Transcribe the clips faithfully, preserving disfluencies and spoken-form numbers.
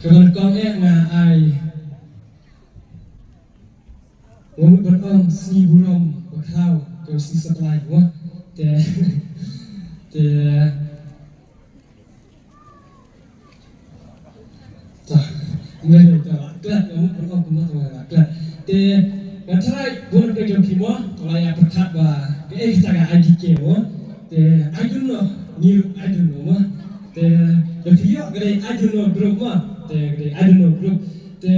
Ka ban kong eh nga ai. Nga mut ban ong sngi burom ba khraw ka sngi Satlai mo. Te te ta me ta la klat nga mut ban ong kumno ta la klat. Te nga tharai bun ka jong phi mo ta la ïa pyrkhat ba ka eh ta ka I D K mo. Te I don't know, ngi ruh I don't know mo. Te da phi ïoh ka dei I don't know group mo. Te ka dei I don't know group. Te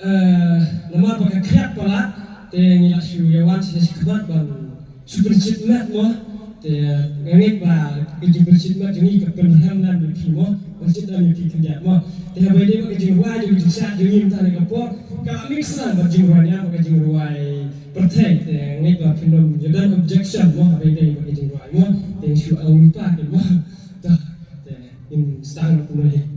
Eh, namar ba ka khriat palat te ngi la shu ïa wan sha khmat ban shu pynshit met mo. Te nga ngeit ba ka jingpynshit met jong ngi ka pynrem lem ïa phi mo, pynshit lem ïa phi khyndiat mo. Te haba ïadei bad ka jingrwai jong ka jingshad jong ngi mynta ne ka por ka la mix lang bad jingrwai niam bad ka jingrwai pyrthei. Te nga ngeit ba phin ym ïa don objection mo haba ïadei bad ka jingrwai mo. Te shu ong lypa kin mo. Te ngin sdang kumne.